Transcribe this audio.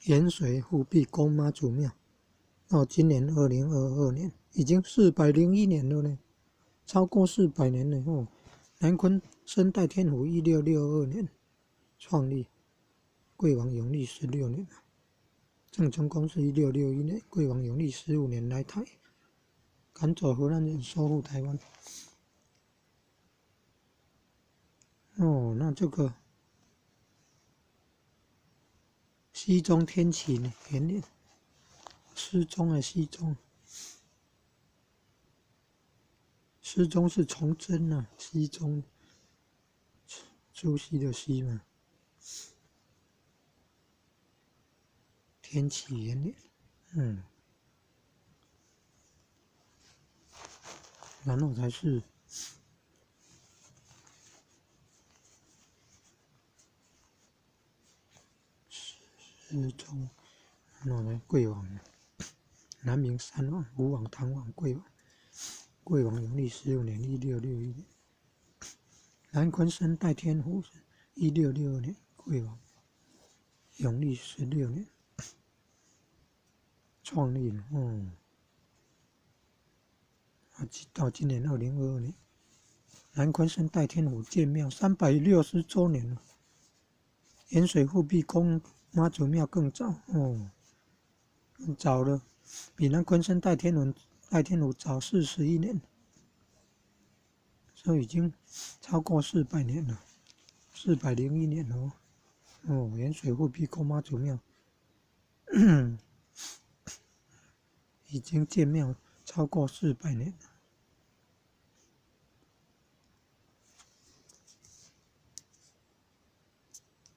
盐水富弼公妈祖庙，到今年2022年，已经401年了呢，超过400年了哦。南鲲鯓代天府1662年创立，贵王永历十六年。郑成功是1661年，贵王永历15年来台，赶走荷兰人，收复台湾。哦，那这个熹宗天启元年，思宗啊，熹宗，思宗是崇祯啊，熹宗，朱熹的熹嘛。天启元年，然后才是思宗，然后呢，贵王，南明三王，吴王、唐王、贵王，贵王永历十五年，1661年，南鲲鯓代天府，1662年，贵王永历十六年。创立了，啊，到今年2022年，南鲲鯓代天府建庙360周年了。盐水富弼公妈祖庙更早，哦，更早了，比南鲲鯓代天府早41年，所以已经超过400年了，401年了，哦，盐水富弼公妈祖庙。已经建庙超过400年了。